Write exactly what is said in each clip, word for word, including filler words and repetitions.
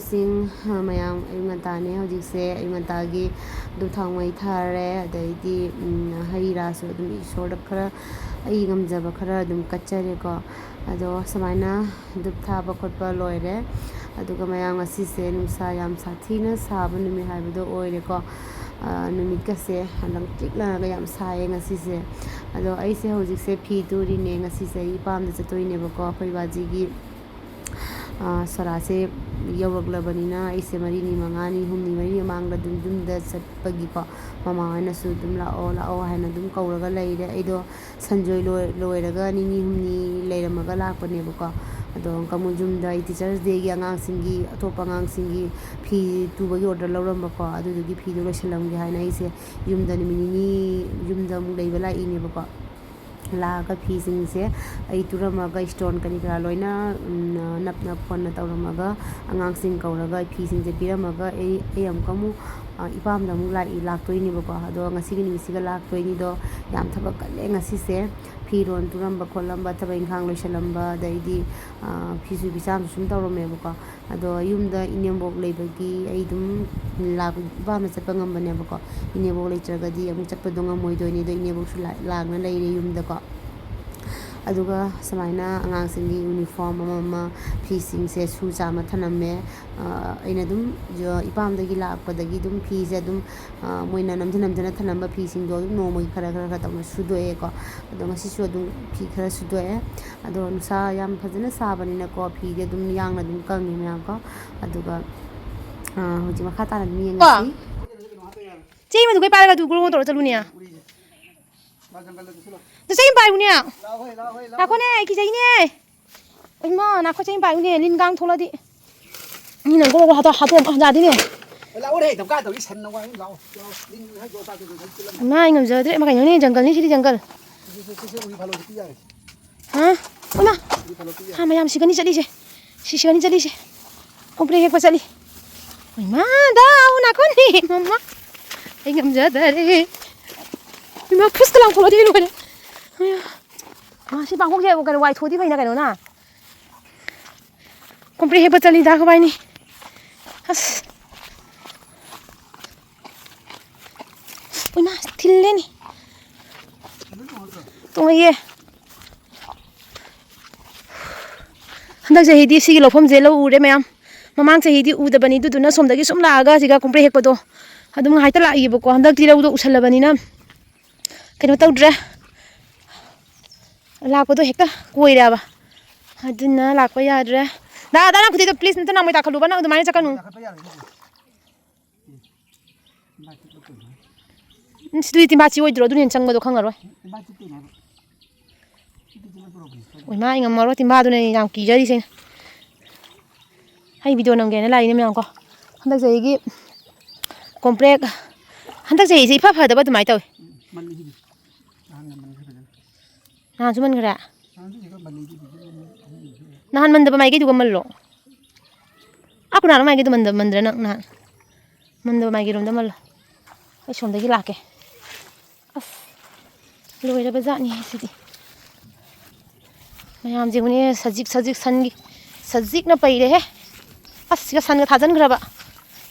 ꯁꯤꯡ, ꯑ, ꯃꯌꯥꯝ ꯑꯌꯨꯛ ꯉꯟꯇꯥꯅꯦ ꯍꯧꯖꯤꯛꯁꯦ꯫ ꯑꯌꯨꯛ ꯉꯟꯇꯥꯒꯤ ꯙꯨꯞ ꯊꯥꯎ ꯃꯩ ꯊꯥꯔꯦ, ꯑꯗꯩꯗꯤ, ꯎꯝ, ꯍꯩ ꯔꯥꯁꯨ ꯑꯗꯨꯝ ꯏꯁꯣꯔꯗ ꯈꯔ, ꯑꯩ ꯉꯝꯖꯕ ꯈꯔ ꯑꯗꯨꯝ ꯀꯠꯆꯔꯦꯀꯣ꯫ ꯑꯗꯣ ꯁꯨꯃꯥꯏꯅ ꯙꯨꯞ ꯊꯥꯕ ꯈꯣꯠꯄ ꯂꯣꯏꯔꯦ꯫ ꯑꯗꯨꯒ ꯃꯌꯥꯝ, ꯉꯁꯤꯁꯦ ꯅꯨꯡꯁꯥ ꯌꯥꯝ ꯁꯥꯊꯤꯅ ꯁꯥꯕ ꯅꯨꯃꯤꯠ ꯍꯥꯏꯕꯗꯣ ꯑꯣꯏꯔꯦꯀꯣ꯫ ꯑ, ꯅꯨꯃꯤꯠꯀꯁꯦ ꯂꯪꯇ꯭ꯔꯤꯛ ꯂꯪꯉꯒ ꯌꯥꯝ ꯁꯥꯏꯌꯦ ꯉꯁꯤꯁꯦ꯫ ꯑꯗꯣ ꯑꯩꯁꯦ ꯍꯧꯖꯤꯛꯁꯦ ꯐꯤ ꯇꯨꯔꯤꯅꯦ꯫ ꯉꯁꯤꯁꯦ ꯑꯩ ꯏꯄꯥꯝꯗ ꯆꯠꯇꯣꯏꯅꯦꯕꯀꯣ, ꯑꯩꯈꯣꯏ ꯕꯥꯖꯤꯒꯤ꯫ ꯑ, ꯁꯣꯔꯥꯁꯦ ꯌꯧꯔꯛꯂꯕꯅꯤꯅ ꯑꯩꯁꯦ ꯃꯔꯤꯅꯤ, ꯃꯉꯥꯅꯤ, ꯍꯨꯝꯅꯤ, ꯃꯔꯤꯅꯤ ꯃꯃꯥꯡꯗ ꯑꯗꯨꯝ ꯌꯨꯝꯗ ꯆꯠꯄꯒꯤꯀꯣ, ꯃꯃꯥ ꯍꯣꯏꯅꯁꯨ ꯑꯗꯨꯝ "ꯂꯥꯛꯑꯣ, ꯂꯥꯛꯑꯣ" ꯍꯥꯏꯅ ꯑꯗꯨꯝ ꯀꯧꯔꯒ ꯂꯩꯔꯦ꯫ ꯑꯩꯗꯣ ꯁꯟꯖꯣꯏ ꯂꯣꯏ-, ꯂꯣꯏꯔꯒ ꯅꯤꯅꯤ ꯍꯨꯝꯅꯤ ꯂꯩꯔꯝꯃꯒ ꯂꯥꯛꯄꯅꯦꯕꯀꯣ꯫ ꯑꯗꯣ ꯑꯃꯨꯛ ꯌꯨꯝꯗ ꯑꯩ Teachers' Day-ꯒꯤ ꯑꯉꯥꯡꯁꯤꯡꯒꯤ, ꯑꯇꯣꯞꯄ ꯑꯉꯥꯡꯁꯤꯡꯒꯤ ꯐꯤ ꯇꯨꯕꯒꯤ order ꯂꯧꯔꯝꯕꯀꯣ, ꯑꯗꯨꯗꯨꯒꯤ ꯐꯤꯗꯣ ꯂꯣꯏꯁꯤꯜꯂꯝꯒꯦ ꯍꯥꯏꯅ ꯑꯩꯁꯦ ꯌꯨꯝꯗ ꯅꯨꯃꯤꯠ ꯅꯤꯅꯤ ꯌꯨꯝꯗ ꯑꯃꯨꯛ ꯂꯩꯕ ꯂꯥꯛꯏꯅꯦꯕꯀꯣ꯫ ꯂꯥꯛꯑꯒ ꯐꯤꯁꯤꯡꯁꯦ ꯑꯩ ꯇꯨꯔꯝꯃꯒ, ꯏꯁꯇꯣꯟ ꯀꯔꯤ ꯀꯔꯥ ꯂꯣꯏꯅ, ꯎꯝ, ꯅꯞꯅ ꯈꯣꯠꯅ ꯇꯧꯔꯝꯃꯒ, ꯑꯉꯥꯡꯁꯤꯡ ꯀꯧꯔꯒ ꯐꯤꯁꯤꯡꯁꯦ ꯄꯤꯔꯝꯃꯒ, ꯑꯩ, ꯑꯩ ꯑꯃꯨꯛꯀ ꯑꯃꯨꯛ, ꯑ, ꯏꯄꯥꯝꯗ ꯑꯃꯨꯛ ꯂꯥꯛꯏ, ꯂꯥꯛꯇꯣꯏꯅꯦꯕꯀꯣ꯫ ꯑꯗꯣ ꯉꯁꯤꯒꯤ ꯅꯨꯃꯤꯠꯁꯤꯒ ꯂꯥꯛꯇꯣꯏꯅꯤꯗꯣ꯫ ꯌꯥꯝ ꯊꯕꯛ ꯀꯜꯂꯦ ꯉꯁꯤꯁꯦ꯫ ꯐꯤꯔꯣꯟ ꯇꯨꯔꯝꯕ ꯈꯣꯠꯂꯝꯕ, ꯊꯕꯛ ꯏꯪꯈꯥꯡ ꯂꯣꯏꯁꯤꯜꯂꯝꯕ, ꯑꯗꯩꯗꯤ, ꯑ, ꯐꯤꯁꯨ ꯐꯤꯆꯥꯝꯁꯨ ꯁꯨꯝ ꯇꯧꯔꯝꯃꯦꯕꯀꯣ꯫ ꯑꯗꯣ ꯌꯨꯝꯗ ꯏꯅꯦꯝꯕꯣꯛ ꯂꯩꯕꯒꯤ ꯑꯩ ꯑꯗꯨꯝ ꯂꯥꯛ-, ꯏꯄꯥꯝꯗ ꯆꯠꯄ ꯉꯝꯕꯅꯦꯕꯀꯣ꯫ ꯏꯅꯦꯝꯕꯣꯛ ꯂꯩꯇ꯭ꯔꯒꯗꯤ ꯑꯃꯨꯛ ꯆꯠꯄꯗꯣ ꯉꯝꯃꯣꯏꯗꯣꯏꯅꯤ꯫ ꯑꯗꯣ ꯏꯅꯦꯝꯕꯣꯛꯁꯨ ꯂꯥꯛ-, ꯂꯥꯛꯅ ꯂꯩꯔꯦ ꯌꯨꯝꯗꯀꯣ꯫ ꯑꯗꯨꯒ ꯁꯨꯃꯥꯏꯅ ꯑꯉꯥꯡꯁꯤꯡꯒꯤ uniform ꯑꯃ ꯑꯃ, ꯐꯤꯁꯤꯡꯁꯦ ꯁꯨ ꯆꯥꯝꯃ ꯊꯅꯝꯃꯦ꯫ ꯑ, ꯑꯩꯅ ꯑꯗꯨꯝ ꯖ-, ꯏꯄꯥꯝꯗꯒꯤ ꯂꯥꯛꯄꯗꯒꯤ ꯑꯗꯨꯝ ꯐꯤꯁꯦ ꯑꯗꯨꯝ, ꯑ, ꯃꯣꯏꯅ ꯅꯝꯊ ꯅꯝꯊꯅ ꯊꯅꯝꯕ ꯐꯤꯁꯤꯡꯗꯣ ꯑꯗꯨꯝ ꯅꯣꯡꯃꯒꯤ ꯈꯔ ꯈꯔ ꯈꯔ ꯇꯧꯅ ꯁꯨꯗꯣꯛꯑꯦꯀꯣ꯫ ꯑꯗꯣ ꯉꯁꯤꯁꯨ ꯑꯗꯨꯝ ꯐꯤ ꯈꯔ ꯁꯨꯗꯣꯛꯑꯦ꯫ ꯑꯗꯣ ꯅꯨꯡꯁꯥ ꯌꯥꯝ ꯐꯖꯅ ꯁꯥꯕꯅꯤꯅꯀꯣ, ꯐꯤꯗꯤ ꯑꯗꯨꯝ ꯌꯥꯡꯅ ꯑꯗꯨꯝ ꯀꯪꯉꯦ ꯃꯌꯥꯝꯀꯣ꯫ ꯑꯗꯨꯒ, ꯑ, ꯍꯧꯖꯤꯛ ꯃꯈꯥ ꯇꯥꯅ ꯑꯗꯨꯝ ꯀꯣ? ꯌꯦꯡꯉꯁꯤ꯫ ꯆꯦ ꯃꯗꯨ ꯀꯩ ꯄꯥꯏꯔꯒ ꯑꯗꯨ ꯒ꯭ꯔꯣ ꯒ꯭ꯔꯣ ꯇꯧꯔ ꯆꯠꯂꯨꯅꯦ? ꯑꯗꯨ ꯆꯩ ꯑꯃ ꯄꯥꯏꯌꯨꯅꯦ꯫ ꯉꯥꯏꯈꯣꯅꯦ, ꯑꯩ ꯀꯤꯖꯩꯅꯦ꯫ ꯏꯃꯥ, ꯅꯥꯈꯣ ꯆꯩ ꯑꯃ ꯄꯥꯏꯌꯨꯅꯦ, ꯂꯤꯟ ꯀꯥꯡ ꯊꯣꯛꯂꯛꯑꯗꯤ꯫ ꯃꯤꯅ ꯒ꯭ꯔꯣ ꯒ꯭ꯔꯣ ꯍꯥꯠꯇꯣꯛ-, ꯍꯥꯠꯇꯣꯛꯑꯝꯕ ꯌꯥꯗꯦꯅꯦ꯫ ꯂꯥꯛꯑꯣꯔꯦ, ꯗꯝꯀꯥ ꯇꯧꯔꯤ ꯁꯟꯅ ꯋꯥ ꯂꯥꯛꯑꯣ, ꯂꯥꯛꯑꯣ꯫ ꯂꯤꯟ ꯍꯥꯏꯗꯣ ꯆꯥꯗꯣꯏꯗꯣ ꯅꯪ ꯆꯤꯜꯂꯝꯃꯣ꯫ ꯏꯃꯥ, ꯑꯩ ꯉꯝꯖꯗ꯭ꯔꯦ꯫ ꯏꯃꯥ, ꯀꯩꯅꯣꯅꯦ, ꯖꯪꯒꯜꯅꯤ ꯁꯤꯗꯤ, ꯖꯪꯒꯜ꯫ ꯁꯤ, ꯁꯤ, ꯁꯤ, ꯁꯤ, ꯎꯏ ꯐꯥꯂꯣꯗꯤ ꯄꯤ ꯌꯥꯔꯦ꯫ ꯍꯥ? ꯏꯃꯥ! ꯎꯏ ꯐꯥꯂꯣꯗꯤ ꯄꯤ ꯌꯥꯔꯦ꯫ ꯍꯥ, ꯃꯌꯥꯝ ꯁꯤꯒꯅꯤ ꯆꯠꯂꯤꯁꯦ꯫ ꯁꯤ ꯁꯤꯒꯅꯤ ꯆꯠꯂꯤꯁꯦ꯫ ꯀꯣꯝꯄ꯭ꯔꯦꯛ ꯍꯦꯛꯄ ꯆꯠꯂꯤ꯫ ꯏꯃꯥ, ꯗꯥꯎ ꯅꯥꯀꯣꯟꯅꯤ, ꯃꯃꯥ꯫ ꯑꯩ ꯉꯝꯖꯗꯔꯦ꯫ ꯏꯃꯥ, ꯐꯨꯁꯇ ꯂꯥꯎꯊꯣꯛꯂꯗꯤ ꯂꯣꯏꯔꯦ꯫ ꯑꯌꯥ꯫ ꯃꯥ ꯁꯤ ꯄꯥꯡꯈꯣꯛꯁꯦ ꯀꯩꯅꯣ ꯋꯥꯏ ꯊꯣꯛꯑꯗꯤ ꯐꯩꯅ ꯀꯩꯅꯣꯅ꯫ ꯀꯣꯝꯄ꯭ꯔꯦꯛ ꯍꯦꯛꯄ ꯆꯠꯂꯤꯗ ꯑꯩꯈꯣꯏꯕꯥꯏꯅꯤ꯫ ꯑꯁ꯫ ꯏꯃꯥ, ꯊꯤꯜꯂꯦꯅꯦ꯫ ꯇꯣꯡꯉꯛꯑꯦ꯫ ꯍꯟꯗꯛ ꯆꯍꯤꯗꯤ ꯁꯤꯒꯤ ꯂꯧꯐꯝꯁꯦ ꯂꯧ ꯎꯔꯦ ꯃꯌꯥꯝ꯫ ꯃꯃꯥꯡ ꯆꯍꯤꯗꯤ ꯎꯗꯕꯅꯤ, ꯑꯗꯨꯗꯨꯅ ꯁꯣꯝꯗꯒꯤ ꯁꯨꯝ ꯂꯥꯛꯑꯒ ꯁꯤꯒ ꯀꯣꯝꯄ꯭ꯔꯦꯛ ꯍꯦꯛꯄꯗꯣ ꯑꯗꯨꯝ ꯉꯥꯏꯇ ꯂꯥꯛꯏꯕꯀꯣ꯫ ꯍꯟꯗꯛꯇꯤ ꯂꯧꯗꯣ ꯎꯁꯜꯂꯕꯅꯤꯅ ꯀꯩꯅꯣ ꯇꯧꯗ꯭ꯔꯦ꯫ ꯂꯥꯛꯄꯗꯣ ꯍꯦꯛꯇ ꯀꯣꯏꯔꯦꯕ꯫ ꯑꯗꯨꯅ ꯂꯥꯛꯄ ꯌꯥꯗ꯭ꯔꯦ꯫ ꯗꯥ, ꯗꯥ, ꯅꯪ ꯈꯨꯗꯩꯗꯣ please ꯅꯇꯨ ꯅꯅꯥꯎꯃꯩ ꯇꯥꯈꯠꯂꯨꯕ, ꯅꯪ ꯑꯗꯨꯃꯥꯏꯅ ꯆꯠꯀꯅꯨ꯫ ꯂꯥꯈꯠꯄ ꯌꯥꯔꯣꯏ ꯑꯗꯨꯗꯤ꯫ ꯎꯝ, ꯁꯤꯗꯤ ꯇꯤꯝꯕꯥꯆꯤ ꯑꯣꯏꯗ꯭ꯔꯣ? ꯑꯗꯨꯅ ꯍꯦꯟꯅ ꯆꯪꯕꯗꯣ ꯈꯪꯉꯔꯣꯏ꯫ ꯇꯤꯝꯕꯥꯆꯤ ꯇꯣꯏꯅꯦ ꯍꯥꯏꯕ꯫ ꯁꯤꯗꯤ ꯇꯤꯝꯕꯥꯆꯤ ꯄꯨꯔꯛꯄꯅꯦ꯫ ꯑꯣꯏꯃꯥ, ꯑꯩ ꯉꯝꯃꯔꯣꯏ, ꯇꯤꯝꯕꯥꯗꯨꯅ ꯑꯩ ꯌꯥꯝ ꯀꯤꯖꯔꯤꯁꯦ꯫ ꯑꯩ video ꯅꯝꯒꯦꯅ ꯂꯥꯛꯏꯅꯦ ꯃꯌꯥꯝꯀꯣ꯫ ꯍꯟꯗꯛ ꯆꯍꯤꯒꯤ ꯀꯣꯝꯄ꯭ꯔꯦꯛ, ꯍꯟꯗꯛ ꯆꯍꯤꯁꯦ ꯏꯐ ꯐꯗꯕ ꯑꯗꯨꯃꯥꯏꯅ ꯇꯧꯋꯦ꯫ ꯎꯝ, ꯃꯜꯂꯤ ꯁꯤꯗꯤ꯫ ꯅꯍꯥꯟ ꯉꯝꯃꯅꯤ ꯈꯔ ꯐꯖꯅ꯫ ꯅꯍꯥꯟꯁꯨ ꯃꯟꯈ꯭ꯔꯦ? ꯅꯍꯥꯟꯁꯨ ꯈꯔ ꯃꯜꯂꯤ ꯁꯤꯗꯤ꯫ ꯅꯍꯥꯟ ꯃꯟꯗꯕ ꯃꯥꯏꯀꯩꯗꯨꯒ ꯃꯜꯂꯣ꯫ ꯑꯥ, ꯀꯅꯥꯅꯣ ꯃꯥꯏꯀꯩꯗꯣ ꯃꯟꯗ-, ꯃꯟꯗ꯭ꯔꯥ ꯅꯪ ꯅꯍꯥꯟ? ꯃꯟꯗꯕ ꯃꯥꯏꯀꯩꯔꯣꯝꯗ ꯃꯜꯂꯣ꯫ ꯑꯩ ꯁꯣꯝꯗꯒꯤ ꯂꯥꯛꯀꯦ꯫ ꯑꯁ, ꯂꯣꯏꯔꯕ ꯖꯥꯠꯅꯤ ꯁꯤꯗꯤ꯫ ꯃꯌꯥꯝꯁꯦ ꯌꯦꯡꯉꯨꯅꯦ, ꯁꯖꯤꯛ, ꯁꯖꯤꯛ, ꯁꯟꯒꯤ, ꯁꯖꯤꯛꯅ ꯄꯩꯔꯦꯍꯦ꯫ ꯑꯁ, ꯁꯤꯒ ꯁꯟꯒ ꯊꯥꯖꯟꯈ꯭ꯔꯕ꯫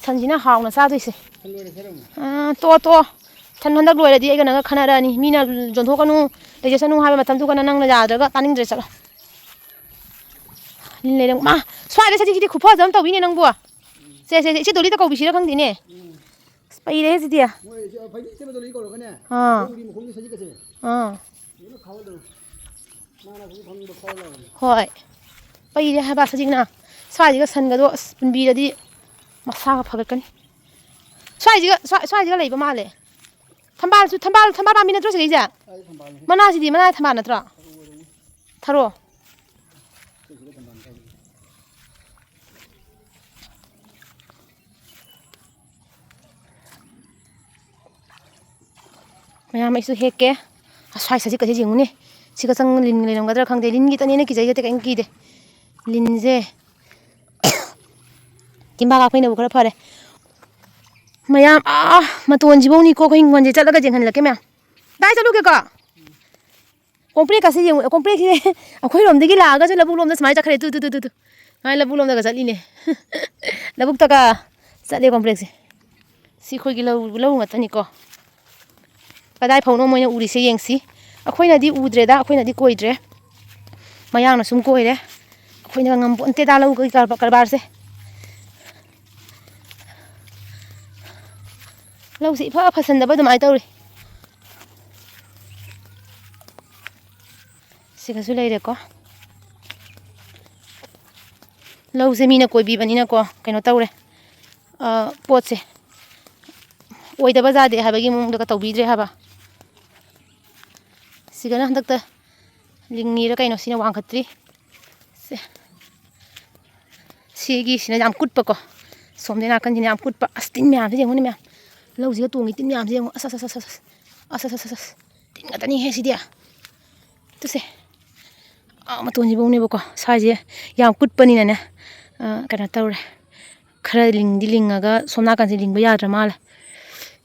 ꯁꯟꯁꯤꯅ ꯍꯥꯎꯅ ꯆꯥꯗꯣꯏꯁꯦ꯫ ꯁꯟ ꯂꯣꯏꯔꯦ ꯈꯔ ꯑꯃꯨꯛ꯫ ꯑꯥ, ꯇꯣꯛꯑꯣ, ꯇꯣꯛꯑꯣ꯫ ꯁꯟ ꯍꯟꯗꯛ ꯂꯣꯏꯔꯗꯤ ꯑꯩꯒ ꯅꯪꯒ ꯈꯟꯅꯔꯛꯑꯅꯤ꯫ ꯃꯤꯅ ꯌꯣꯟꯊꯣꯛꯀꯅꯨ, ꯂꯩꯖꯁꯅꯨ ꯍꯥꯏꯕ ꯃꯇꯝꯗꯨꯒ ꯅꯪꯅ ꯌꯥꯗ꯭ꯔꯒ ꯇꯥꯅꯤꯡꯗ꯭ꯔꯦ, ꯆꯠꯂꯣ꯫ ꯂꯤꯟ ꯂꯩꯔꯝ-, ꯃꯥ, ꯁ꯭ꯋꯥꯏꯗ ꯁꯖꯤꯛꯁꯤꯗꯤ ꯈꯨꯐꯖ ꯑꯃ ꯇꯧꯕꯤꯅꯦ ꯅꯪꯕꯨ꯫ ꯁꯦ, ꯁꯦ, ꯁꯦ, ꯏꯆꯦ ꯗꯣꯂꯤꯗ ꯀꯧꯕꯤꯁꯤꯔ ꯈꯪꯗꯦꯅꯦ꯫ ꯎꯝ꯫ ꯑꯁ, ꯄꯩꯔꯦꯍꯦ ꯁꯤꯗꯤ꯫ ꯃꯣꯏ ꯁꯤ ꯐꯩꯗꯤ ꯏꯆꯦ ꯗꯣꯂꯤ ꯀꯧꯔꯒꯅꯦ꯫ ꯑꯥ꯫ ꯎꯔꯤ ꯃꯈꯣꯡꯒꯤ ꯁꯖꯤꯛ ꯑꯁꯦ꯫ ꯑꯥ꯫ ꯐꯖꯅ ꯈꯥꯎꯍꯜꯂꯣ꯫ ꯃꯥꯅ ꯍꯧꯖꯤꯛ ꯐꯪꯕ ꯈꯥꯎꯍꯜꯂꯕꯅꯤ꯫ ꯍꯣꯏ꯫ ꯄꯩꯔꯦ ꯍꯥꯏꯕ ꯁꯖꯤꯛꯅ꯫ ꯁ꯭ꯋꯥꯏꯁꯤꯒ ꯁꯟꯒꯗꯣ ꯑꯁ ꯄꯨꯟꯕꯤꯔꯗꯤ ꯃꯁꯥꯒ ꯐꯒꯠꯀꯅꯤ꯫ ꯁ꯭ꯋꯥꯏꯁꯤꯒ, ꯁ꯭ꯋꯥꯏ-, ꯁ꯭ꯋꯥꯏꯁꯤꯒ ꯂꯩꯕ ꯃꯥꯜꯂꯦ꯫ ꯊꯝꯕꯥꯜꯁꯨ, ꯊꯝꯕꯥꯜ, ꯊꯝꯕꯥꯜ ꯄꯥꯝꯕꯤ ꯅꯠꯇ꯭ꯔꯣ ꯁꯤꯒꯩꯁꯦ? ꯑꯩ ꯊꯝꯕꯥꯜꯅꯤ꯫ ꯃꯅꯥꯁꯤꯗꯤ, ꯃꯅꯥ ꯊꯝꯕꯥꯜ ꯅꯠꯇ꯭ꯔꯣ? ꯊꯔꯣ꯫ ꯊꯔꯣ꯫ ꯃꯌꯥꯝ, ꯑꯩꯁꯨ ꯍꯦꯛꯀꯦ꯫ ꯑꯁ꯭ꯋꯥꯏ ꯁꯖꯤꯛꯀꯁꯦ ꯌꯦꯡꯉꯨꯅꯦ꯫ ꯁꯤꯒ ꯆꯪ ꯂꯤꯟ ꯂꯩꯔꯝꯒꯗ꯭ꯔꯥ ꯈꯪꯗꯦ꯫ ꯂꯤꯟꯒꯤ ꯇꯅꯦꯅ ꯀꯤꯖꯩꯁꯦ, ꯑꯇꯩ ꯀꯔꯤꯝ ꯀꯤꯗꯦ꯫ ꯂꯤꯟꯁꯦ ꯇꯤꯝꯕꯥ ꯀꯥꯞꯄꯩꯅꯕꯨ ꯈꯔ ꯐꯔꯦ꯫ ꯃꯌꯥꯝ, ꯑꯥ, ꯃꯇꯣꯟꯁꯤꯐꯧꯅꯤꯀꯣ ꯑꯩꯈꯣꯏ ꯍꯤꯡꯒꯣꯜꯁꯦ ꯆꯠꯂꯒ ꯌꯦꯡꯍꯜꯂꯛꯀꯦ ꯃꯌꯥꯝ꯫ ꯗꯥꯏ ꯆꯠꯂꯨꯒꯦꯀꯣ꯫ ꯀꯣꯝꯄ꯭ꯔꯦꯛꯀꯁꯦ ꯌꯦꯡꯉꯨ, ꯀꯣꯝꯄ꯭ꯔꯦꯛꯁꯦ ꯑꯩꯈꯣꯏꯔꯣꯝꯗꯒꯤ ꯂꯥꯛꯑꯒꯁꯨ ꯂꯧꯕꯨꯛ ꯂꯣꯝꯗ ꯁꯨꯃꯥꯏꯅ ꯆꯠꯈ꯭ꯔꯦ꯫ ꯇꯨ, ꯇꯨ, ꯇꯨ, ꯇꯨ, ꯇꯨ꯫ ꯃꯥꯏ ꯂꯧꯕꯨꯛ ꯂꯣꯝꯗꯒ ꯆꯠꯂꯤꯅꯦ꯫ ꯂꯧꯕꯨꯛꯇꯒ ꯆꯠꯂꯦ ꯀꯣꯝꯄ꯭ꯔꯦꯛꯁꯦ꯫ ꯁꯤ ꯑꯩꯈꯣꯏꯒꯤ ꯂꯧ, ꯂꯧ ꯉꯥꯛꯇꯅꯤꯀꯣ꯫ ꯀꯗꯥꯏ ꯐꯥꯎꯅꯣ ꯃꯣꯏꯅ ꯎꯔꯤꯁꯦ ꯌꯦꯡꯁꯤ꯫ ꯑꯩꯈꯣꯏꯅꯗꯤ ꯎꯗ꯭ꯔꯦꯗ, ꯑꯩꯈꯣꯏꯅꯗꯤ ꯀꯣꯏꯗ꯭ꯔꯦ꯫ ꯃꯌꯥꯡꯅ ꯁꯨꯝ ꯀꯣꯏꯔꯦ꯫ ꯑꯩꯈꯣꯏꯅ ꯉꯝꯄꯣꯟꯇꯦꯗ ꯂꯧꯒꯤ ꯀꯔꯕꯥ-, ꯀꯔꯕꯥꯔꯁꯦ꯫ ꯂꯧꯁꯤ ꯏꯐ ꯐꯁꯟꯗꯕ ꯑꯗꯨꯃꯥꯏꯅ ꯇꯧꯔꯤ꯫ ꯁꯤꯒꯁꯨ ꯂꯩꯔꯦꯀꯣ꯫ ꯂꯧꯁꯦ ꯃꯤꯅ ꯀꯣꯏꯕꯤꯕꯅꯤꯅꯀꯣ, ꯀꯩꯅꯣ ꯇꯧꯔꯦ꯫ ꯑ, ꯄꯣꯠꯁꯦ ꯑꯣꯏꯗꯕ ꯌꯥꯗꯦ ꯍꯥꯏꯕꯒꯤ ꯃꯑꯣꯡꯗꯒ ꯇꯧꯕꯤꯗ꯭ꯔꯦ ꯍꯥꯏꯕ꯫ ꯁꯤꯒꯅ ꯍꯟꯗꯛꯇ ꯂꯤꯡꯉꯤꯔ ꯀꯩꯅꯣ, ꯁꯤꯅ ꯋꯥꯡꯈꯠꯇ꯭ꯔꯤ꯫ ꯁꯦ꯫ ꯁꯤꯒꯤꯁꯤꯅ ꯌꯥꯝ ꯀꯨꯠꯄꯀꯣ꯫ ꯁꯣꯝꯗꯩ ꯅꯥꯀꯟꯁꯤꯅ ꯌꯥꯝ ꯀꯨꯠꯄ꯫ ꯑꯁ, ꯇꯤꯟ ꯃꯌꯥꯝꯁꯦ ꯌꯦꯡꯉꯨꯅꯦ ꯃꯌꯥꯝ꯫ ꯂꯧꯁꯤꯒ ꯇꯣꯡꯉꯤ ꯇꯤꯟ ꯃꯌꯥꯝꯁꯦ ꯌꯦꯡꯉꯨ꯫ ꯑꯁ, ꯑꯁ, ꯑꯁ꯫ ꯇꯤꯟ ꯉꯥꯛꯇꯅꯤꯍꯦ ꯁꯤꯗꯤ꯫ ꯇꯨꯁꯦ꯫ ꯑꯥ, ꯃꯇꯣꯟꯁꯤꯐꯧꯅꯦꯕꯀꯣ꯫ ꯁ꯭ꯋꯥꯏꯁꯦ ꯌꯥꯝ ꯀꯨꯠꯄꯅꯤꯅꯅꯦ, ꯑ, ꯀꯩꯅꯣ ꯇꯧꯔꯦ꯫ ꯈꯔ ꯂꯤꯡꯗꯤ ꯂꯤꯡꯉꯒ ꯁꯣꯝ ꯅꯥꯀꯟꯁꯦ ꯂꯤꯡꯕ ꯌꯥꯗ꯭ꯔ ꯃꯥꯜꯂꯦ꯫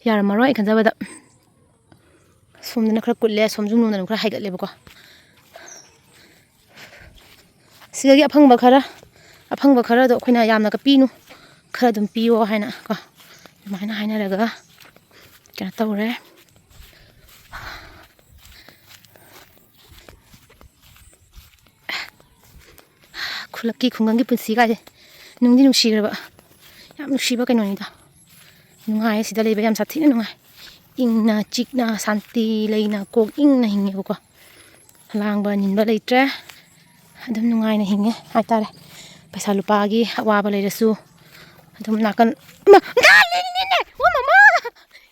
ꯌꯥꯔꯝꯃꯔꯣꯏ ꯑꯩ ꯈꯟꯖꯕꯗ꯫ ꯁꯣꯝꯗꯅ ꯈꯔ ꯀꯨꯠꯂꯦ, ꯁꯣꯝꯁꯨ ꯅꯣꯡꯗꯅ ꯈꯔ ꯍꯥꯏꯒꯠꯂꯦꯕꯀꯣ꯫ ꯁꯤꯗꯒꯤ ꯑꯐꯪꯕ ꯈꯔ, ꯑꯐꯪꯕ ꯈꯔꯗꯣ ꯑꯩꯈꯣꯏꯅ ꯌꯥꯝꯅ ꯀꯛꯄꯤꯅꯨ, ꯈꯔ ꯑꯗꯨꯝ ꯄꯤꯌꯣ ꯍꯥꯏꯅ ꯀꯣ, ꯑꯗꯨꯃꯥꯏꯅ ꯍꯥꯏꯅꯔꯒ ꯀꯩꯅꯣ ꯇꯧꯔꯦ꯫ ꯈꯨꯜꯂꯛꯀꯤ ꯈꯨꯡꯒꯪꯒꯤ ꯄꯨꯟꯁꯤ ꯀꯥꯏꯁꯦ ꯅꯨꯡꯗꯤ ꯅꯨꯡꯁꯤꯈ꯭ꯔꯕ, ꯌꯥꯝ ꯅꯨꯡꯁꯤꯕ ꯀꯩꯅꯣꯅꯤꯗ꯫ ꯅꯨꯡꯉꯥꯏꯌꯦ, ꯁꯤꯗ ꯂꯩꯕ ꯌꯥꯝ ꯁꯥꯊꯤꯅ ꯅꯨꯡꯉꯥꯏ꯫ ꯏꯪꯅ ꯆꯤꯛꯅ ꯁꯥꯟꯇꯤ ꯂꯩꯅ ꯀꯣꯛ ꯏꯪꯅ ꯍꯤꯡꯉꯦꯕꯀꯣ꯫ ꯂꯥꯡꯕ ꯅꯤꯟꯕ ꯂꯩꯇ꯭ꯔꯦ꯫ ꯑꯗꯨꯝ ꯅꯨꯡꯉꯥꯏꯅ ꯍꯤꯡꯉꯦ ꯍꯥꯏꯇꯥꯔꯦ꯫ ꯄꯩꯁꯥ ꯂꯨꯄꯥꯒꯤ ꯑꯋꯥꯕ ꯂꯩꯔꯁꯨ ꯑꯗꯨꯝ ꯅꯥꯀꯟ, ꯏꯃꯥ! ꯂꯤꯟꯅꯤꯅꯦ! ꯑꯣ ꯃꯃꯥ!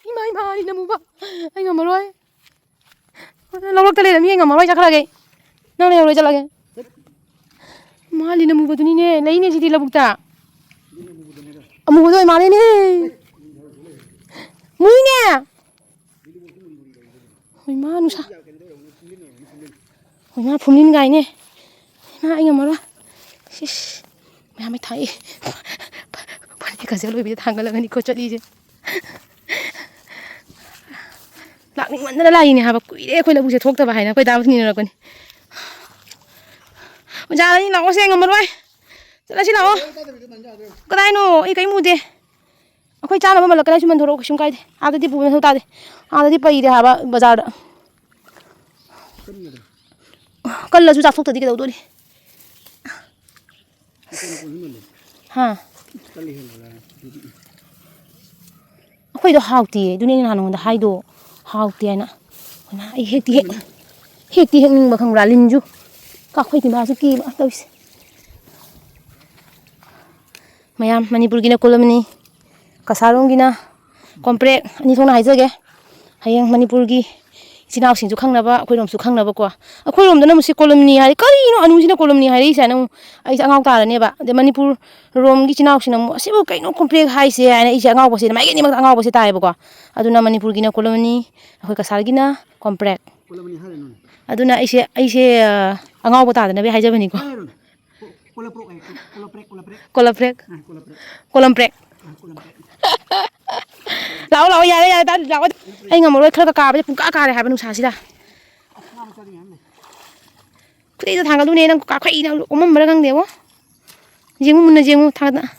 ꯏꯃꯥ, ꯏꯃꯥ, ꯂꯤꯟ ꯑꯃꯨꯕ! ꯑꯩ ꯉꯝꯃꯔꯣꯏ꯫ ꯂꯧꯔꯛꯇ ꯂꯩꯔꯝꯃꯤ, ꯑꯩ ꯉꯝꯃꯔꯣꯏ, ꯆꯠꯈ꯭ꯔꯒꯦ꯫ ꯅꯪ ꯂꯩꯍꯧꯔꯣꯏ, ꯆꯠꯂꯒꯦ꯫ ꯃꯥ ꯂꯤꯟ ꯑꯃꯨꯕꯗꯨꯅꯤꯅꯦ, ꯂꯩꯅꯦ ꯁꯤꯗꯤ ꯂꯧꯕꯨꯛꯇ꯫ ꯑꯃꯨꯕꯗꯣ ꯑꯣꯏ ꯃꯥꯜꯂꯦꯅꯦ꯫ ꯃꯨꯏꯅꯦ꯫ ꯍꯣꯏ ꯃꯥ ꯅꯨꯡꯁꯥ꯫ ꯍꯣꯏ ꯃꯥ ꯐꯨꯝꯂꯤꯟ ꯀꯥꯏꯅꯦ꯫ ꯏꯃꯥ ꯑꯩ ꯉꯝꯃꯔꯣꯏ꯫ ꯁꯤꯁ꯫ ꯃꯌꯥꯝ ꯃꯩ ꯊꯥꯛꯏ꯫ ꯐꯅꯦꯛꯀꯁꯦ ꯑꯔꯣꯏꯕꯤꯗ ꯊꯥꯡꯒꯠꯂꯒꯅꯤꯀꯣ ꯆꯠꯂꯤꯁꯦ꯫ ꯂꯥꯛꯅꯤꯡꯃꯟꯗꯅ ꯂꯥꯛꯏꯅꯦ ꯍꯥꯏꯕ꯫ ꯀꯨꯏꯔꯦ ꯑꯩꯈꯣꯏ ꯂꯧꯕꯨꯛꯁꯦ ꯊꯣꯛꯇꯕ ꯍꯥꯏꯅ ꯑꯩꯈꯣꯏ ꯗꯥꯕꯨ ꯅꯤꯅꯔꯛꯄꯅꯤ꯫ ꯑꯣꯖꯥ ꯑꯅꯤ ꯂꯥꯛꯑꯣꯁꯦ, ꯉꯝꯃꯔꯣꯏ꯫ ꯆꯠꯂꯁꯤ ꯂꯥꯛꯑꯣ꯫ ꯀꯗꯥꯏꯅꯣ? ꯑꯩ ꯀꯔꯤꯝ ꯎꯗꯦ꯫ ꯑꯩꯈꯣꯏ ꯆꯥꯅꯕ ꯃꯜꯂꯛꯀꯅꯤ, ꯁꯤ ꯃꯟꯊꯣꯔꯛꯑꯣ, ꯀꯩꯁꯨꯝ ꯀꯥꯏꯗꯦ꯫ ꯑꯥꯗꯗꯤ ꯄꯨꯕ ꯃꯊꯧ ꯇꯥꯗꯦ꯫ ꯑꯥꯗꯗꯤ ꯄꯩꯔꯦ ꯍꯥꯏꯕ ꯕꯖꯥꯔꯗ꯫ ꯀꯜꯂꯁꯨ ꯆꯥꯊꯣꯛꯇꯗꯤ ꯀꯩꯗꯧꯗꯣꯔꯤ? ꯍꯥ? ꯑꯩꯈꯣꯏꯗꯣ ꯍꯥꯎꯇꯦ, ꯑꯗꯨꯅꯦ ꯑꯩꯅ ꯅꯍꯥꯟ ꯅꯉꯣꯟꯗ ꯍꯥꯏꯗꯣ, ꯍꯥꯎꯇꯦ ꯍꯥꯏꯅ꯫ ꯍꯩꯃꯥ, ꯑꯩ ꯍꯦꯛꯇꯤ ꯍꯦꯛ-, ꯍꯦꯛꯇꯤ ꯍꯦꯛꯅꯤꯡꯕ ꯈꯪꯕ꯭ꯔꯥ? ꯂꯤꯟꯁꯨ ꯀꯥꯈꯣꯏ ꯇꯤꯝꯐꯥꯁꯨ ꯀꯤꯕ ꯇꯧꯔꯤꯁꯦ꯫ ꯃꯌꯥꯝ ꯃꯅꯤꯄꯨꯔꯒꯤꯅ ꯀꯣꯂꯣꯝꯅꯤ, ꯀꯁꯥꯔꯔꯣꯝꯒꯤꯅ ꯀꯣꯝꯄ꯭ꯔꯦꯛ, ꯑꯅꯤ ꯊꯣꯛꯅ ꯍꯥꯏꯖꯒꯦ꯫ ꯍꯌꯦꯡ ꯃꯅꯤꯄꯨꯔꯒꯤ ꯏꯆꯤꯟ ꯏꯅꯥꯎꯁꯤꯡꯁꯨ ꯈꯪꯅꯕ, ꯑꯩꯈꯣꯏꯔꯣꯝꯁꯨ ꯈꯪꯅꯕꯀꯣ꯫ ꯑꯩꯈꯣꯏꯔꯣꯝꯗꯅ ꯑꯃꯨꯛ ꯁꯤ ꯀꯣꯂꯣꯝꯅꯤ ꯍꯥꯏ, ꯀꯔꯤꯅꯣ ꯑꯅꯨꯁꯤꯅ ꯀꯣꯂꯣꯝꯅꯤ ꯍꯥꯏꯔꯛꯏꯁꯦ ꯍꯥꯏꯅ ꯑꯃꯨꯛ ꯑꯩꯁꯦ ꯑꯉꯥꯎ ꯇꯥꯔꯅꯦꯕ꯫ ꯑꯗꯩ ꯃꯅꯤꯄꯨꯔ ꯔꯣꯝꯒꯤ ꯏꯆꯤꯟ ꯏꯅꯥꯎꯁꯤꯡꯅ ꯑꯃꯨꯛ, "ꯑꯁꯤꯕꯨ ꯀꯩꯅꯣ ꯀꯣꯝꯄ꯭ꯔꯦꯛ ꯍꯥꯏꯁꯦ?" ꯍꯥꯏꯅ ꯑꯩꯁꯦ ꯑꯉꯥꯎꯕꯁꯦ, ꯃꯥꯏꯀꯩ ꯑꯅꯤꯃꯛꯇ ꯑꯉꯥꯎꯕꯁꯦ ꯇꯥꯏꯌꯦꯕꯀꯣ꯫ ꯑꯗꯨꯅ ꯃꯅꯤꯄꯨꯔꯒꯤꯅ ꯀꯣꯂꯣꯝꯅꯤ, ꯑꯩꯈꯣꯏ ꯀꯁꯥꯔꯒꯤꯅ ꯀꯣꯝꯄ꯭ꯔꯦꯛ꯫ ꯀꯣꯂꯣꯝꯅꯤ ꯍꯥꯏꯔꯅꯨꯅꯦ꯫ ꯑꯗꯨꯅ ꯑꯩꯁꯦ, ꯑꯩꯁꯦ, ꯑ, ꯑꯉꯥꯎꯕ ꯇꯥꯗꯅꯕ ꯍꯥꯏꯖꯕꯅꯤꯀꯣ꯫ ꯍꯥꯏꯔꯅꯨꯅꯦ꯫ ꯀꯣ-, ꯀꯣꯂꯥꯄ꯭ꯔꯣꯛ ꯍꯥꯏ, ꯀꯣ-, ꯀꯣꯂꯥꯄ꯭ꯔꯦꯛ, ꯀꯣꯂꯥꯄ꯭ꯔꯦꯛ꯫ ꯀꯣꯂꯝꯄ꯭ꯔꯦꯛ꯫ ꯑ, ꯀꯣꯂꯥꯄ꯭ꯔꯦꯛ꯫ ꯀꯣꯂꯝꯄ꯭ꯔꯦꯛ꯫ ꯑ, ꯀꯣꯂꯝꯄ꯭ꯔꯦꯛ꯫ ꯂꯥꯛꯑꯣ, ꯂꯥꯛꯑꯣ, ꯌꯥꯔꯦ, ꯌꯥꯔꯦ, ꯇꯥ-, ꯂꯥꯛꯑꯣ꯫ ꯑꯩ ꯉꯝꯃꯔꯣꯏ, ꯈꯔꯒ ꯀꯥꯕꯁꯦ ꯄꯨꯡꯀꯥ ꯀꯥꯔꯦ ꯍꯥꯏꯕ ꯅꯨꯡꯁꯥꯁꯤꯗ꯫ ꯈꯨꯗꯩꯗꯣ ꯊꯥꯡꯒꯠꯂꯨꯅꯦ, ꯅꯪ ꯀꯥꯈꯠꯏꯅ ꯑꯣꯝꯃꯝꯕ꯭ꯔꯥ ꯈꯪꯗꯦꯕꯣ꯫ ꯌꯦꯡꯉꯨ, ꯃꯨꯟꯅ ꯌꯦꯡꯉꯨ, ꯊꯥꯡꯒꯠ-,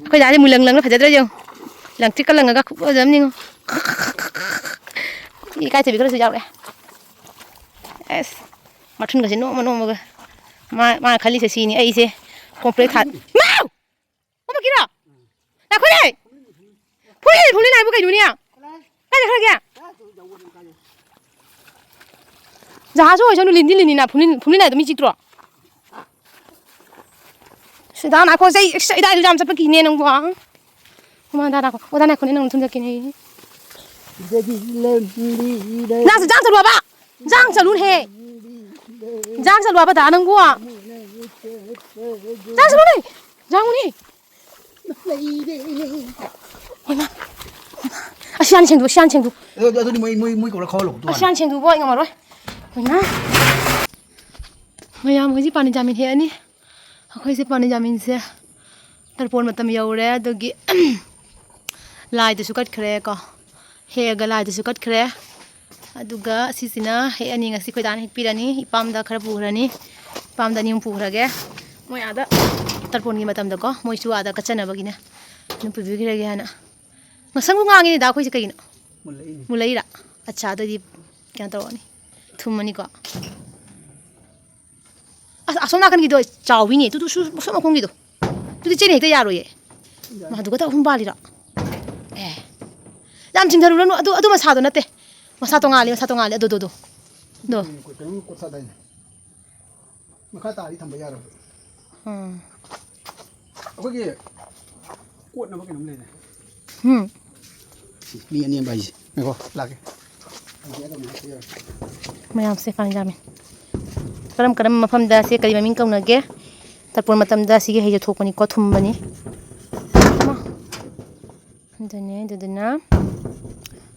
ꯑꯩꯈꯣꯏ ꯗꯥꯗꯤ ꯃꯨꯜꯂꯪ ꯂꯪꯅ ꯐꯖꯗ꯭ꯔꯥ ꯌꯦꯡꯉꯨ꯫ ꯂꯪꯇ꯭ꯔꯤꯛꯀ ꯂꯪꯉꯒ ꯈꯨꯐꯖ ꯑꯃ ꯌꯦꯡꯉꯨ꯫ ꯏꯀꯥꯏꯊꯕꯤ ꯈꯔꯁꯨ ꯌꯥꯎꯔꯛꯑꯦ꯫ ꯑꯁ, ꯃꯊꯨꯟꯒꯁꯦ ꯅꯣꯝꯃ ꯅꯣꯝꯃꯒ꯫ ꯃꯥ, ꯃꯥꯅ ꯈꯜꯂꯤꯁꯦ ꯁꯤꯅꯤ, ꯑꯩꯁꯦ ꯀꯣꯝꯄ꯭ꯔꯦꯛ ꯊꯥ-, ꯏꯃꯥꯎ! ꯀꯨꯝꯃꯛꯀꯤꯔꯣ? ꯉꯥꯏꯈꯣꯅꯦ! ꯐꯨꯔꯤꯠ, ꯐꯨꯔꯤꯠ ꯅꯥꯏꯕꯨ ꯀꯩꯅꯣꯅꯦ? ꯀꯥꯏ ꯆꯠꯈ꯭ꯔꯒꯦ? ꯖꯍꯥꯖ ꯑꯣꯏꯁꯅꯨ, ꯂꯤꯟꯗꯤ ꯂꯤꯟꯅꯤꯅ, ꯐꯨꯝꯂꯤꯟ, ꯐꯨꯝꯂꯤꯟ ꯍꯥꯏꯗꯣ ꯃꯤ ꯆꯤꯛꯇ꯭ꯔꯣ? ꯁꯤꯗ ꯅꯥꯈꯣ, ꯆꯩ, ꯑꯁ, ꯏꯗꯥꯏꯗ ꯌꯥꯝ ꯆꯠꯄ ꯀꯤꯅꯦ ꯅꯪꯕꯣ꯫ ꯍꯨꯃꯥꯡ ꯇꯥ ꯅꯥꯈꯣ꯫ ꯑꯣ, ꯇꯥ ꯅꯥꯈꯣꯅꯦ, ꯅꯪ ꯊꯨꯝꯖꯛꯀꯦꯅꯦ꯫ ꯁꯤꯗꯒꯤ ꯂꯝꯕꯤꯗ ꯅꯪꯁꯨ ꯖꯥꯝ ꯆꯠꯂꯨ ꯍꯥꯏꯕ? ꯖꯥꯝ ꯆꯠꯂꯨꯅꯦꯍꯦ꯫ ꯖꯥꯝ ꯆꯠꯂꯨ ꯍꯥꯏꯕ ꯗꯥ ꯅꯪꯕꯣ꯫ ꯖꯥꯝ ꯆꯠꯂꯨꯅꯦ꯫ ꯖꯥꯝꯅꯦ꯫ ꯂꯩꯔꯦ꯫ ꯍꯩꯃꯥ! ꯑꯁꯤ ꯍꯥꯟꯅ ꯁꯦꯡꯗꯣꯛ, ꯑꯁꯤ ꯍꯥꯟꯅ ꯁꯦꯡꯗꯣꯛ꯫ ꯑꯗꯨ, ꯑꯗꯨꯗꯤ ꯃꯣꯏ, ꯃꯣꯏ, ꯃꯣꯏ ꯀꯧꯔ ꯈꯥꯎꯍꯜꯂꯣ, ꯑꯗꯨ ꯑꯁꯤ ꯍꯥꯟꯅ꯫ ꯍꯥꯟꯅ ꯁꯦꯡꯗꯣꯛꯄ ꯑꯩ ꯉꯝꯃꯔꯣꯏ꯫ ꯍꯩꯃꯥ! ꯃꯌꯥꯝ ꯍꯧꯖꯤꯛ ꯄꯥꯅꯤ ꯖꯥꯃꯤꯟ ꯍꯦꯛꯑꯅꯤ꯫ ꯑꯩꯈꯣꯏꯁꯦ ꯄꯥꯅꯤ ꯖꯥꯃꯤꯟꯁꯦ ꯇꯔꯄꯣꯟ ꯃꯇꯝ ꯌꯧꯔꯦ, ꯑꯗꯨꯒꯤ ꯂꯥꯏꯗꯨꯁꯨ ꯀꯠꯈ꯭ꯔꯦ ꯀꯣ꯫ ꯍꯦꯛꯑꯒ ꯂꯥꯏꯗꯨꯁꯨ ꯀꯠꯈ꯭ꯔꯦ꯫ ꯑꯗꯨꯒ ꯑꯁꯤꯁꯤꯅ ꯍꯦꯛꯑꯅꯤ, ꯉꯁꯤ ꯑꯩꯈꯣꯏ ꯗꯥꯅ ꯍꯦꯛꯄꯤꯔꯅꯤ, ꯏꯄꯥꯝꯗ ꯈꯔ ꯄꯨꯈ꯭ꯔꯅꯤ꯫ ꯄꯥꯝꯗ ꯑꯅꯤ ꯑꯍꯨꯝ ꯄꯨꯈ꯭ꯔꯒꯦ꯫ ꯃꯣꯏ ꯑꯥꯗ ꯇꯔꯄꯣꯟꯒꯤ ꯃꯇꯝꯗꯀꯣ, ꯃꯣꯏꯁꯨ ꯑꯥꯗ ꯀꯠꯆꯅꯕꯒꯤꯅꯦ ꯑꯗꯨꯝ ꯄꯨꯕꯤꯈ꯭ꯔꯒꯦ ꯍꯥꯏꯅ꯫ ꯉꯁꯪꯕꯨ ꯉꯥꯡꯉꯤꯅꯤꯗ ꯑꯩꯈꯣꯏꯁꯦ ꯀꯩꯒꯤꯅꯣ? ꯃꯨꯜꯂꯛꯏꯅꯤ꯫ ꯃꯨꯜꯂꯛꯏꯔꯥ? ꯑꯠꯆꯥ, ꯑꯗꯨꯗꯤ ꯀꯩꯅꯣ ꯇꯧꯔꯛꯑꯅꯤ, ꯊꯨꯝꯃꯅꯤꯀꯣ꯫ ꯑꯁ, ꯑꯁꯣꯝ ꯅꯥꯀꯟꯒꯤꯗꯣ ꯆꯥꯎꯋꯤꯅꯦ, ꯇꯨ, ꯇꯨ, ꯁꯨ-, ꯁꯣꯝ ꯃꯈꯣꯡꯒꯤꯗꯣ꯫ ꯑꯗꯨꯗꯤ ꯆꯦꯅ ꯍꯦꯛꯇ ꯌꯥꯔꯣꯏꯌꯦ꯫ ꯃꯥ, ꯑꯗꯨꯒ ꯑꯍꯨꯝ ꯄꯥꯜꯂꯤꯔꯣ? ꯑꯦ꯫ ꯌꯥꯝ ꯆꯤꯡꯊꯔꯨꯔꯅꯨ꯫ ꯑꯗꯨ, ꯑꯗꯨ ꯃꯁꯥꯗꯣ ꯅꯠꯇꯦ꯫ ꯃꯁꯥ ꯇꯣꯉꯥꯜꯂꯤ, ꯃꯁꯥ ꯇꯣꯉꯥꯜꯂꯤ꯫ ꯑꯗꯨ, ꯑꯗꯨ, ꯑꯗꯨ꯫ ꯑꯗꯣ꯫ ꯀꯩꯅꯣꯝ ꯀꯣꯠꯊꯗꯥꯏꯅꯦ꯫ ꯃꯈꯥ ꯇꯥꯔꯗꯤ ꯊꯝꯕ ꯌꯥꯔꯣꯏ꯫ ꯎꯝ꯫ ꯑꯩꯈꯣꯏꯒꯤ ꯀꯣꯠꯅꯕ ꯀꯩꯅꯣꯝ ꯂꯩꯅꯦ꯫ ꯎꯝ꯫ ꯃꯤ ꯑꯅꯦꯝꯕ ꯍꯥꯏꯁꯦ꯫ ꯉꯥꯏꯈꯣ, ꯂꯥꯛꯀꯦ꯫ ꯃꯌꯥꯝꯁꯦ ꯄꯥꯡꯖꯥꯃꯤ꯫ ꯀꯔꯝ ꯀꯔꯝꯕ ꯃꯐꯝꯗ ꯁꯦ ꯀꯔꯤ ꯃꯃꯤꯡ ꯀꯧꯅꯒꯦ? ꯇꯔꯄꯣꯟ ꯃꯇꯝꯗ ꯁꯤꯒꯤ ꯍꯩꯁꯦ ꯊꯣꯛꯄꯅꯤꯀꯣ, ꯊꯨꯝꯕꯅꯤ꯫ ꯑꯗꯨꯅꯦ, ꯑꯗꯨꯗꯨꯅ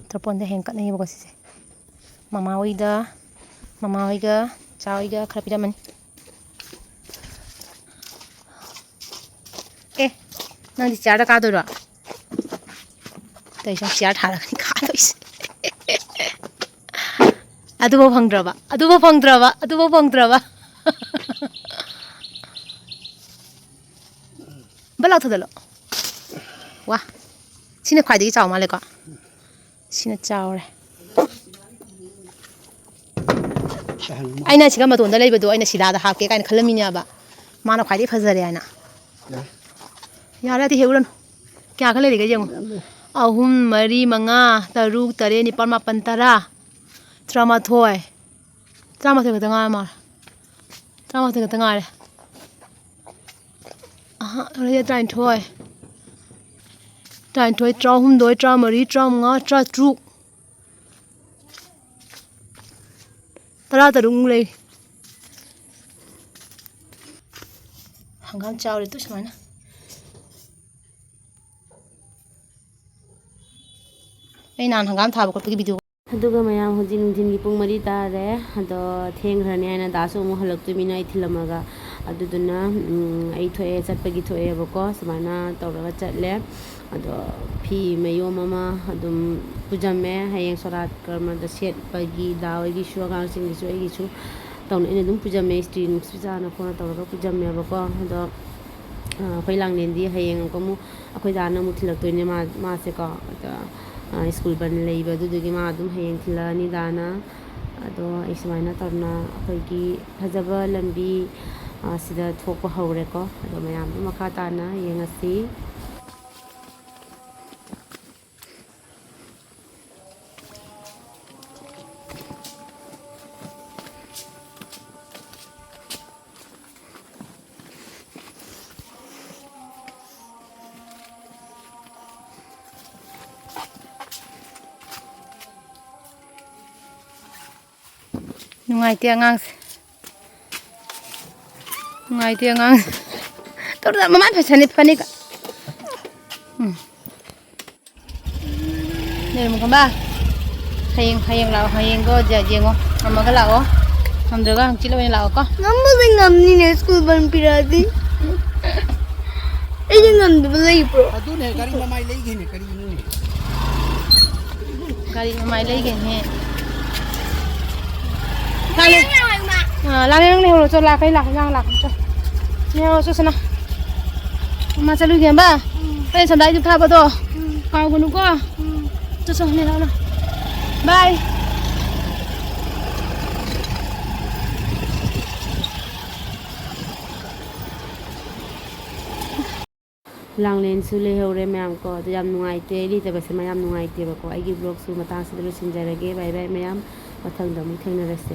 ꯇꯔꯄꯣꯟꯗ ꯍꯦꯟ ꯀꯠꯅꯩꯌꯦꯕꯀꯣ ꯁꯤꯁꯦ꯫ ꯃꯃꯥ ꯍꯣꯏꯗ, ꯃꯃꯥ ꯍꯣꯏꯒ ꯆꯥ ꯍꯣꯏꯒ ꯈꯔ ꯄꯤꯔꯝꯃꯅꯤ꯫ ꯑꯦ, ꯅꯪꯗꯤ ꯆꯤꯌꯥꯔꯗ ꯀꯥꯗꯣꯏꯔꯣ? ꯇꯧꯏꯁꯦ, ꯆꯤꯌꯥꯔ ꯊꯥꯔꯒꯅꯤ ꯀꯥꯗꯣꯏꯁꯦ꯫ ꯑꯗꯨꯐꯥꯎ ꯐꯪꯗ꯭ꯔꯕ, ꯑꯗꯨꯐꯥꯎ ꯐꯪꯗ꯭ꯔꯕ, ꯑꯗꯨꯐꯥꯎ ꯐꯪꯗ꯭ꯔꯕ꯫ ꯕꯠ ꯂꯥꯎ ꯊꯥꯗꯠꯂꯣ꯫ ꯋꯥ, ꯁꯤꯅ ꯈ꯭ꯋꯥꯏꯗꯒꯤ ꯆꯥꯎ ꯃꯥꯜꯂꯦꯀꯣ꯫ ꯁꯤꯅ ꯆꯥꯎꯔꯦ꯫ ꯑꯩꯅ ꯁꯤꯒ ꯃꯇꯣꯟꯗ ꯂꯩꯕꯗꯣ ꯑꯩꯅ ꯁꯤꯂꯥꯗ ꯍꯥꯞꯀꯦ ꯀꯥꯏꯅ ꯈꯜꯂꯝꯃꯤꯅꯦꯕ꯫ ꯃꯥꯅ ꯈ꯭ꯋꯥꯏꯗꯒꯤ ꯐꯖꯔꯦ ꯍꯥꯏꯅ꯫ ꯌꯥꯔꯦ꯫ ꯌꯥꯔꯦ, ꯑꯗꯨ ꯍꯦꯛꯎꯔꯅꯨ꯫ ꯀꯌꯥ ꯈꯛ ꯂꯩꯔꯤꯒꯦ ꯌꯦꯡꯉꯨ꯫ ꯌꯥꯝ ꯂꯩ꯫ ꯑꯍꯨꯝ, ꯃꯔꯤ, ꯃꯉꯥ, ꯇꯔꯨꯛ, ꯇꯔꯦꯠ, ꯅꯤꯄꯥꯜ, ꯃꯥꯄꯜ, ꯇꯔꯥ, ꯇꯔꯥꯃꯥꯊꯣꯏ꯫ ꯇꯔꯥꯃꯥꯊꯣꯏ ꯈꯛꯇ ꯉꯥꯏꯔ ꯃꯥꯜꯂꯦ꯫ ꯇꯔꯥꯃꯥꯊꯣꯏ ꯈꯛꯇ ꯉꯥꯏꯔꯦ꯫ ꯑꯍꯥ, ꯑꯗꯨꯗꯤ ꯇꯔꯥꯅꯤꯊꯣꯏ꯫ ꯇꯔꯥꯅꯤꯊꯣꯏ, ꯇꯔꯥꯍꯨꯝꯗꯣꯏ, ꯇꯔꯥꯃꯔꯤ, ꯇꯔꯥꯃꯉꯥ, ꯇꯔꯥꯇꯔꯨꯛ꯫ ꯇꯔꯥꯇꯔꯨꯛꯃꯨꯛ ꯂꯩ꯫ ꯍꯪꯒꯥꯝ ꯆꯥꯎꯔꯦ ꯇꯨ ꯁꯨꯃꯥꯏꯅ꯫ ꯑꯩ ꯅꯍꯥꯟ ꯍꯪꯒꯥꯝ ꯊꯥꯕ ꯈꯣꯠꯄꯒꯤ video꯫ ꯑꯗꯨꯒ ꯃꯌꯥꯝ, ꯍꯧꯖꯤꯛ ꯅꯨꯡꯊꯤꯟꯒꯤ ꯄꯨꯡ ꯃꯔꯤ ꯇꯥꯔꯦ꯫ ꯑꯗꯣ ꯊꯦꯡꯈ꯭ꯔꯅꯤ ꯍꯥꯏꯅ ꯗꯥꯁꯨ ꯑꯃꯨꯛ ꯍꯜꯂꯛꯇꯣꯏꯃꯤꯅ ꯑꯩ ꯊꯤꯜꯂꯝꯃꯒ꯫ ꯑꯗꯨꯗꯨꯅ, ꯎꯝ, ꯑꯩ ꯊꯣꯛꯑꯦ, ꯆꯠꯄꯒꯤ ꯊꯣꯛꯑꯦꯕꯀꯣ꯫ ꯁꯨꯃꯥꯏꯅ ꯇꯧꯔꯒ ꯆꯠꯂꯦ꯫ ꯑꯗꯣ ꯐꯤ ꯃꯌꯣꯝ ꯑꯃ ꯑꯗꯨꯝ ꯄꯨꯖꯝꯃꯦ꯫ ꯍꯌꯦꯡ ꯁꯣꯔꯥꯠ ꯀꯔꯃꯗ ꯁꯦꯠꯄꯒꯤ ꯗꯥ ꯍꯣꯏꯒꯤꯁꯨ, ꯑꯉꯥꯡꯁꯤꯡꯒꯤꯁꯨ, ꯑꯩꯒꯤꯁꯨ ꯇꯧꯅ ꯑꯩꯅ ꯑꯗꯨꯝ ꯄꯨꯖꯝꯃꯦ, ꯏꯁꯇ꯭ꯔꯤ ꯅꯨꯡꯁꯨ ꯆꯥꯅ ꯈꯣꯠꯅ ꯇꯧꯔꯒ ꯄꯨꯖꯝꯃꯦꯕꯀꯣ꯫ ꯑꯗꯣ, ꯑ, ꯑꯩꯈꯣꯏ ꯂꯥꯡꯂꯦꯟꯗꯤ ꯍꯌꯦꯡ ꯑꯃꯨꯛꯀ ꯑꯃꯨꯛ ꯑꯩꯈꯣꯏ ꯗꯥꯅ ꯑꯃꯨꯛ ꯊꯤꯜꯂꯛꯇꯣꯏꯅꯦ ꯃꯥ-, ꯃꯥꯁꯦꯀꯣ꯫ ꯑꯗ, ꯑ, ꯁ꯭ꯀꯨꯜ ꯕꯟ ꯂꯩꯕ ꯑꯗꯨꯗꯨꯒꯤ ꯃꯥ ꯑꯗꯨꯝ ꯍꯌꯦꯡ ꯊꯤꯜꯂꯛꯑꯅꯤ ꯗꯥꯅ꯫ ꯑꯗꯣ ꯑꯩ ꯁꯨꯃꯥꯏꯅ ꯇꯧꯅ ꯑꯩꯈꯣꯏꯒꯤ ꯐꯖꯕ ꯂꯝꯕꯤ, ꯑ, ꯁꯤꯗ ꯊꯣꯛꯄ ꯍꯧꯔꯦꯀꯣ꯫ ꯑꯗꯣ ꯃꯌꯥꯝ ꯑꯗꯨꯝ ꯃꯈꯥ ꯇꯥꯅ ꯌꯦꯡꯉꯁꯤ꯫ ꯅꯨꯡꯉꯥꯏꯇꯦ ꯑꯉꯥꯡꯁꯦ꯫ ꯅꯨꯡꯉꯥꯏꯇꯦ ꯑꯉꯥꯡꯁꯦ꯫ ꯇꯧꯔꯣ, ꯃꯃꯥꯏ ꯐꯁꯅꯤ ꯐꯅꯤꯒ꯫ ꯎꯝ꯫ ꯅꯦ, ꯃꯨꯈꯝꯕ꯫ ꯍꯌꯦꯡ, ꯍꯌꯦꯡ ꯂꯥꯛꯑꯣ꯫ ꯍꯌꯦꯡꯗꯣ ꯌꯦ-, ꯌꯦꯡꯉꯣ꯫ ꯉꯝꯃꯒ ꯂꯥꯛꯑꯣ꯫ ꯉꯝꯗ꯭ꯔꯒ ꯍꯪꯆꯤꯠ ꯑꯣꯏꯅ ꯂꯥꯛꯑꯣꯀꯣ꯫ ꯉꯝꯕꯨꯗꯤ ꯉꯝꯅꯤꯅꯦ, ꯁ꯭ꯀꯨꯜ ꯕꯟ ꯄꯤꯔꯛꯑꯗꯤ꯫ ꯑꯩꯗꯤ ꯉꯝꯗꯕ ꯂꯩꯕ꯭ꯔꯣ? ꯑꯗꯨꯅꯦ, ꯒꯥꯔꯤ ꯃꯃꯥꯏ ꯂꯩꯒꯦꯅꯦ, ꯀꯔꯤꯅꯣꯅꯦ? ꯒꯥꯔꯤ ꯃꯃꯥꯏ ꯂꯩꯒꯦꯅꯦ꯫ ꯂꯥꯛꯂꯦ꯫ ꯑꯥ, ꯂꯥꯛꯂꯦ, ꯅꯪ ꯂꯩꯍꯧꯔꯣ, ꯆꯣ, ꯂꯥꯛꯀꯦ, ꯂꯥꯛꯀꯦ, ꯅꯪ ꯂꯥꯛꯀꯦ, ꯆꯣ꯫ ꯂꯩꯍꯧꯔꯣ, ꯆꯣ, ꯁꯅꯥ꯫ ꯃꯥ ꯆꯠꯂꯨꯒꯦ, ꯍꯝꯕ? ꯎꯝ꯫ ꯑꯩ ꯁꯟꯗꯥꯏꯗꯨ ꯊꯥꯕꯗꯣ꯫ ꯎꯝ꯫ ꯀꯥꯎꯒꯅꯨꯀꯣ꯫ ꯎꯝ꯫ ꯆꯣ, ꯆꯣ, ꯂꯩꯍꯧꯔꯣ꯫ ꯕꯥꯏ꯫ ꯂꯥꯡꯂꯦꯟꯁꯨ ꯂꯩꯍꯧꯔꯦ ꯃꯌꯥꯝ ꯀꯣ꯫ ꯑꯗꯨ ꯌꯥꯝ ꯅꯨꯡꯉꯥꯏꯇꯦ, ꯑꯩ ꯂꯩꯇꯕꯁꯦ ꯃꯌꯥꯝ ꯅꯨꯡꯉꯥꯏꯇꯦꯕꯀꯣ꯫ ꯑꯩꯒꯤ vlogꯁꯨ ꯃꯇꯥꯡꯁꯤꯗ ꯂꯣꯏꯁꯤꯟꯖꯔꯒꯦ꯫ ꯕꯥꯏ ꯕꯥꯏ ꯃꯌꯥꯝ, ꯃꯊꯪꯗ ꯑꯃꯨꯛ ꯊꯦꯡꯅꯔꯁꯦ꯫